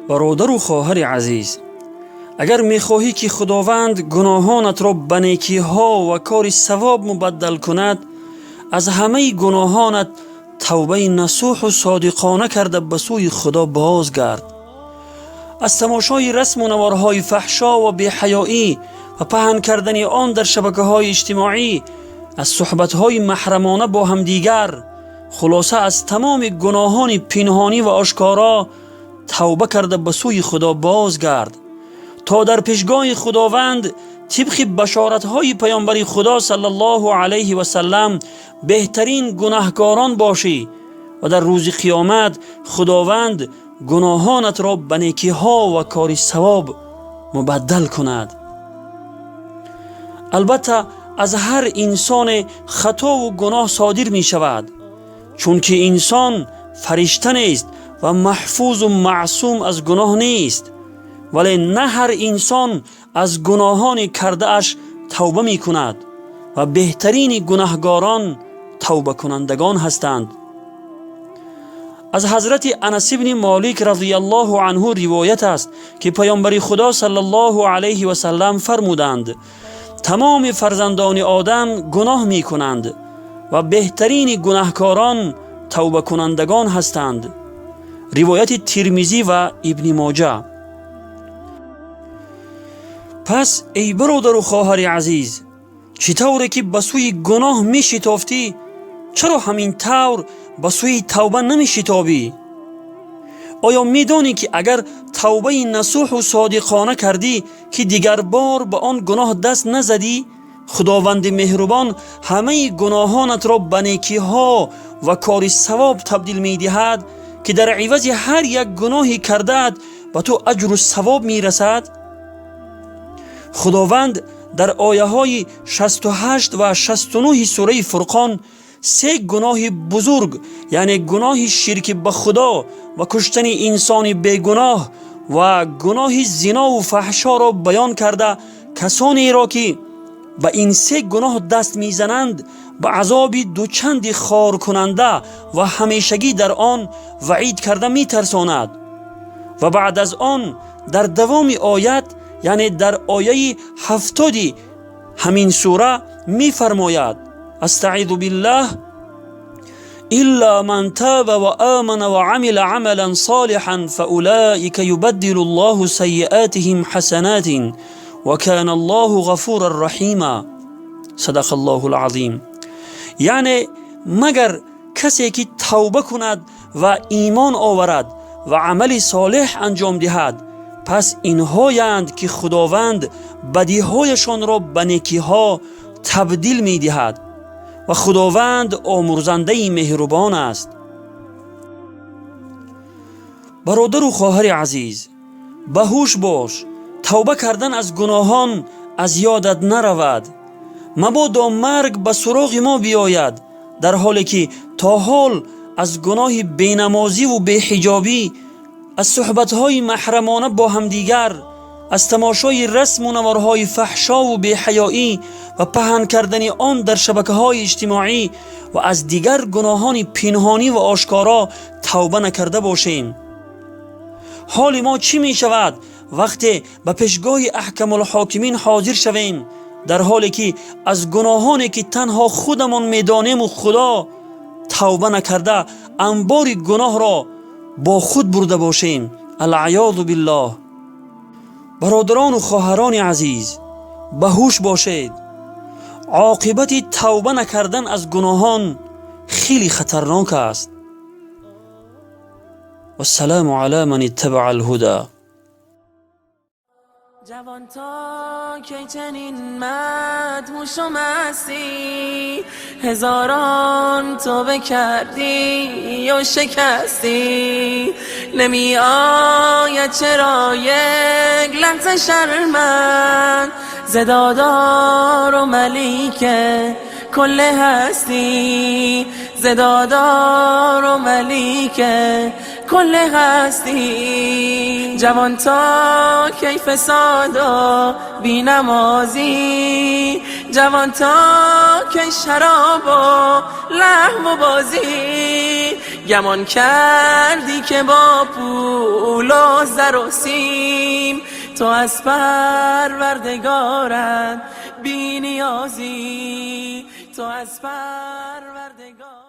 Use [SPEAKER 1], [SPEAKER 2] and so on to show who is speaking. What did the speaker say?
[SPEAKER 1] Бародару хоҳари азиз, агар мехоҳӣ, ки Худованд гуноҳонатро ба некиҳо ва кори савоб мубаддал кунад, аз ҳамаи гуноҳонат тавбаи насӯҳу содиқона карда, ба сӯи Худо бозгард. Аз тамошои расму наворҳои фаҳшо ва беҳаёӣ ва паҳн кардани он дар шабакаҳои иҷтимоӣ, аз суҳбатҳои маҳрамона бо ҳамдигар, хулоса, аз тамоми гуноҳони пинҳонӣ ва ошкоро тавба карда, ба сӯи Худо бозгард, то дар пешгоҳи Худованд тибқи башоратҳои Паёмбари Худо саллаллоҳу алайҳи васаллам беҳтарин гунаҳкорон бошӣ ва дар рӯзи қиёмат Худованд гуноҳонатро ба некиҳо ва кори савоб мубаддал кунад. Албатта, аз ҳар инсоне хатову гуноҳ содир мешавад, чунки инсон фаришта нест ва маҳфузу маъсум аз гуноҳ нест, вале на ҳар инсон аз гуноҳони кардааш тавба мекунад ва беҳтарини гунаҳгорон тавбакунандагон ҳастанд. Аз ҳазрати Анас ибни Молик разияллоҳу анҳу ривоят аст, ки Паёмбари Худо саллаллоҳу алайҳи васаллам фармуданд: «Тамоми фарзандони Одам гуноҳ мекунанд ва беҳтарини гунаҳкорон тавбакунандагон ҳастанд». Ривояти Тирмизӣ ва Ибни Моҷа. Пас, эй бародару хоҳари азиз, чӣ тавре ки ба сӯи гуноҳ мешитофтӣ, чаро ҳамин тавр ба сӯи тавба намешитобӣ? Оё медонӣ, ки агар тавбаи насӯҳу содиқона кардӣ, ки дигарбор ба он гуноҳ даст назадӣ, Худованди меҳрубон ҳамаи гуноҳонатро ба некиҳо ва кори савоб табдил медиҳад, ки дар ивази ҳар як гуноҳи кардаат ба ту аҷру савоб мерасад? Худованд дар ояҳои 68 ва 69 сураи Фурқон се гуноҳи бузург, яъне гуноҳи ширки ба Худо ва куштани инсони бегуноҳ ва гуноҳи зинову фаҳшоро баён карда, касонеро, ки ба ин се гуноҳ даст мезананд, ба азоби дучанди хоркунанда ва ҳамешагӣ дар он ваъид карда метарсонад. Ва баъд аз он дар давоми оят, яъне дар ояи 70-и ҳамин сура мефармояд: астаъизу биллаҳ: «إلا من تاب وآمن وعمل عملا صالحا فأولئك يبدل الله سيئاتهم حسنات وكان الله غفورا رحيما». صدق الله العظيم. Яъне магар касе, ки тавба кунад ва имон оварад ва амали солеҳ анҷом диҳад, пас инҳоянд, ки Худованд бадиҳояшонро ба некиҳо табдил медиҳад ва Худованд омурзандаи меҳрубон аст. Бародару хоҳари азиз, ба ҳуш бош, тавба кардан аз гуноҳон аз ёдат наравад. Мабодо марг ба суроғи мо биёяд, дар ҳоле ки то ҳол аз гуноҳи бенамозиву беҳиҷобӣ, аз суҳбатҳои маҳрамона бо ҳамдигар, аз тамошои расму наворҳои фаҳшову беҳаёӣ ва паҳн кардани он дар шабакаҳои иҷтимоӣ ва аз дигар гуноҳони пинҳонӣ ва ошкоро тавба накарда бошем. Ҳоли мо чӣ мешавад, вақте ба пешгоҳи Аҳкамулҳокимин ҳозир шавем, дар ҳоле ки аз гуноҳоне, ки танҳо худамон медонему Худо, тавба накарда, анбори гуноҳро бо худ бурда бошем? Алъаёзу биллоҳ. Бародарону хоҳарони азиз, ба ҳуш бошед. Оқибати тавба накардан аз гуноҳон хеле хатарнок аст. Вассалому ала ман иттабаа алҳуда.
[SPEAKER 2] جوان، تا کی چنین مدهوش و مستی؟ هزاران توبه کردی و شکستی. نمی آید چرا یک لحظه شرمت ز دادار و ملیک کل هستی؟ ز دادار و ملیک. کل هستی. جوان تا کی فساد و بی نمازی، جوان تا کی شراب و لهو و بازی. گمان کردی که با پول و زر و سیم، تو از پروردگارت بی نیازی، تو از پروردگار.